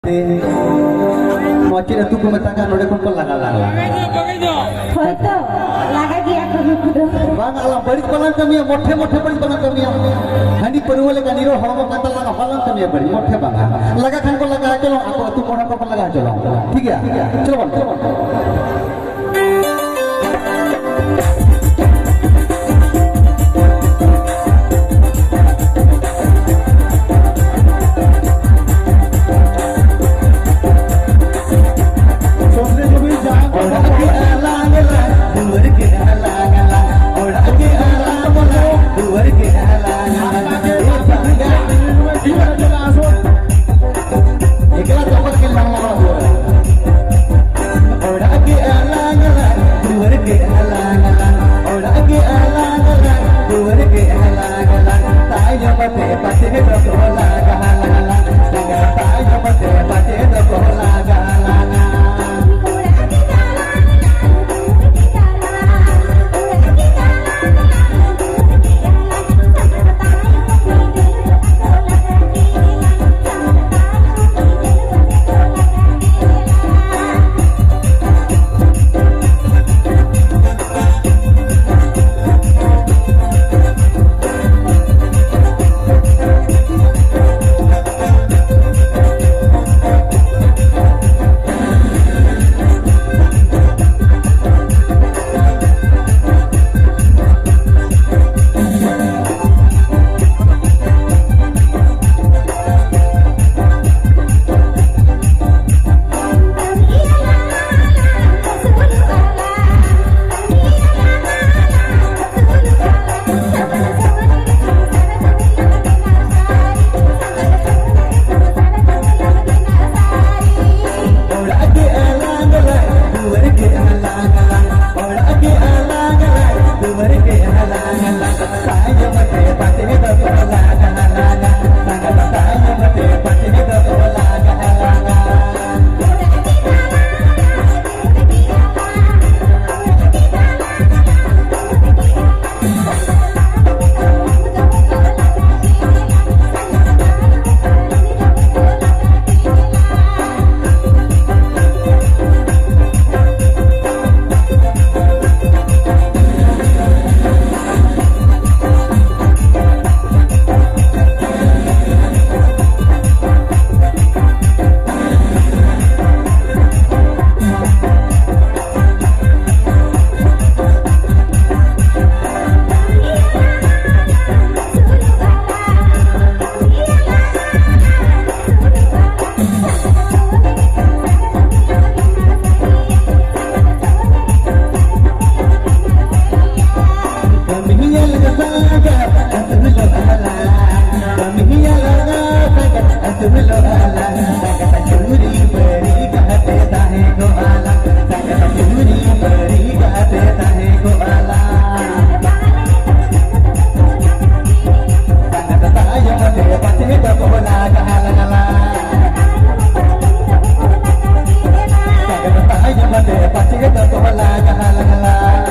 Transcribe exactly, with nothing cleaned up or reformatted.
ᱱᱚᱣᱟ ᱪᱮᱫ ᱟᱹᱛᱩ ᱠᱚ ᱢᱮᱛᱟᱜᱼᱟ, ᱱᱚᱰᱮ ᱠᱷᱚᱱ ᱠᱚ ᱞᱟᱜᱟ ᱞᱟᱜᱟ᱾ ᱦᱳᱭᱛᱚ, ᱞᱟᱜᱟ ᱜᱮᱭᱟ ᱠᱚ ᱱᱩᱠᱩ ᱫᱚ᱾ ᱵᱟᱝ, ᱟᱞᱟᱝ ᱵᱟᱹᱲᱤᱡ ᱵᱟᱞᱟᱝ ᱠᱟᱹᱢᱤᱭᱟ, ᱢᱚᱴᱷᱮ ᱢᱚᱴᱷᱮ ᱵᱟᱹᱲᱤᱡ ᱵᱟᱞᱟᱝ ᱠᱟᱹᱢᱤᱭᱟ᱾ ᱦᱟᱺᱰᱤ ᱯᱟᱹᱨᱣᱟᱹ ᱞᱮᱠᱟ ᱱᱤᱨᱚᱲ ᱦᱚᱲᱢᱚ ᱠᱟᱱ ᱛᱟᱞᱟᱝᱟ, ᱵᱟᱞᱟᱝ ᱠᱟᱹᱢᱤᱭᱟ ᱵᱟᱹᱲᱤᱡ, ᱢᱚᱴᱷᱮ ᱵᱟᱝᱟ᱾ ᱞᱟᱜᱟ ᱠᱷᱟᱱ ᱠᱚ ᱞᱟᱜᱟ ᱦᱚᱪᱚ ᱞᱟᱝ, ᱟᱠᱚ ᱟᱹᱛᱩ ᱠᱚᱲᱟ ᱠᱚᱠᱚ ᱞᱟᱜᱟ ᱦᱚᱪᱚ ᱞᱟᱝ᱾ ᱴᱷᱤᱠ ᱜᱮᱭᱟ, ᱪᱚᱞᱚ ᱵᱚᱱ, ᱪᱚᱞᱚ ᱵᱚᱱ᱾ ᱛᱩᱞᱟᱹᱣ ᱟᱞᱟᱝ, ᱥᱟᱸᱜᱟᱛ ᱡᱩᱨᱤ ᱯᱟᱹᱨᱤ ᱠᱟᱛᱮ ᱛᱟᱦᱮᱸ ᱠᱚᱜ ᱟᱞᱟᱝ, ᱥᱟᱸᱜᱟᱛ ᱡᱩᱨᱤ ᱯᱟᱹᱨᱤ ᱠᱟᱛᱮ ᱛᱟᱦᱮᱸ ᱠᱚᱜ ᱟᱞᱟᱝ᱾ ᱥᱟᱸᱜᱟᱛ ᱛᱟᱭᱚᱢ ᱛᱮ ᱯᱟᱪᱮ ᱫᱚ ᱵᱚᱦᱞᱟ ᱜᱟᱦᱟ ᱞᱟᱝ ᱟᱞᱟᱝ᱾ ᱥᱟᱸᱜᱟᱛ ᱛᱟᱭᱚᱢ ᱛᱮ ᱯᱟᱪᱮ ᱫᱚ ᱵᱚᱦᱞᱟ ᱜᱟᱦᱟ ᱞᱟᱝ ᱟᱞᱟᱝ᱾